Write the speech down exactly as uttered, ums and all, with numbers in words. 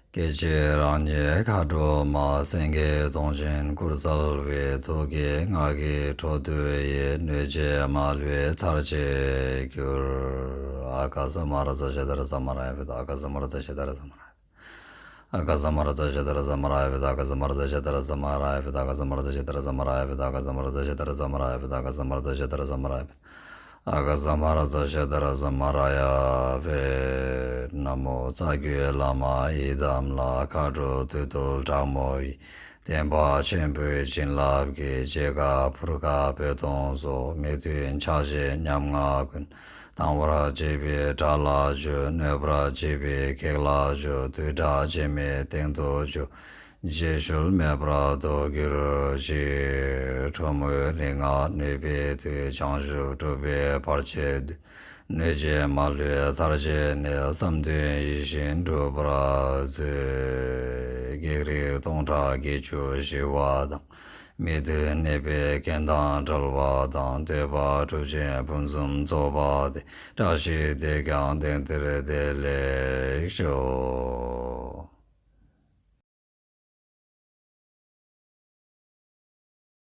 སྐད་ཅིག་རང་ཉིད་མཁའ་འགྲོ་མ། སེང་གེའི་གདོང་ཅན་སྐུར་གསལ་བའི། ཐུགས་ཀྱི་སྔགས་ཀྱི་འཕྲོ་འདུ་ཡིས། གནོད་བྱེད་མ་ལུས་ཚར་བཅད་གྱུར། ཨ་ག་ས་མ་ར་ཙ་ཤ་ད་ར་ཙ་མ་ར་ཡ་བེ་ད། ཨ་ག་ས་མ་ར་ཙ་ཤ་ད་ར་ཙ་མ་ར་ཡ། ཨ་ག་ས་མ་ར་ཙ་ཤ་ད་ར་ཙ་མ་ར་ཡ་བེ་ད། ཨ་ག་ས་མ་ར་ཙ་ཤ་ད་ར་ཙ་མ་ར་ཡ་བེ་ད། ཨ་ག་ས་མ་ར་ཙ་ཤ་ད་ར་ཙ་མ་ར་ཡ་བེ་ད། ཨ་ག་ས་མ་ར་ཙ་ཤ་ད་ར་ཙ་མ་ར་ཡ་བེ་ད། ཨ་ག་ས་མ་ར་ཙ་ཤ་ད་ར་ཙ་མ་ར་ཡ་བེ། ཨ་ག་ས་མ་ར་ཙ་ཤ་ད་ར་ཙ་མ་ར་ཡ་བེ། ན་མོ། རྩ་བརྒྱུད་བླ་མ་ཡི་དམ་ལ། མཁའ་འགྲོ་བདུད་འདུལ་དྲག་མོ་ཡི། བསྟན་པ་ཆེན་པོའི་བྱིན་རླབས་ཀྱིས། འཇིགས་སྐར་ཕུར་ཁ་སྤོས་དུང་སོགས། མི་མཐུན་ཕྱག་བཞེས་ཉམ་ང་ཀུན། སྡང་བར་བྱེད་པའི་དགྲ་ལ་འཇུ། གནོད་པར་བྱེད་པའི་བགེགས་ལ་འཇུ། བདུད་དགྲ་རྗེ་མའི་སྟེང་དུ་འཇུ། རྗེས་ཤུལ་མེད་པར་ཟློག་གྱུར་ཅིག། ཁྲོ་མོའི་རིག་སྔགས་ནུས་པའི་མཐུས། བྱང་ཆུབ་སྒྲུབ་པའི་བར་ཆད་བདུད། གནོད་བྱེད་མ་ལུས་ཚར་བཅད་ནས། བསམ་དོན་ཡིད་བཞིན་འགྲུབ་པར་མཛོད། བགེགས་རིགས་སྟོང་ཕྲག་བརྒྱད་ཅུ་ཞི་བ་དང་། མི་མཐུན་ནད་པའི་རྐྱེན་དང་བྲལ་བ་དང་། འདོད་པ་གྲུབ་ཆེན་ཕུན་སུམ་ཚོགས་པ་སྟེ། བཀྲ་ཤིས་དེས་ཀྱང་དེང་འདིར་བདེ་ལེགས་ཤོག།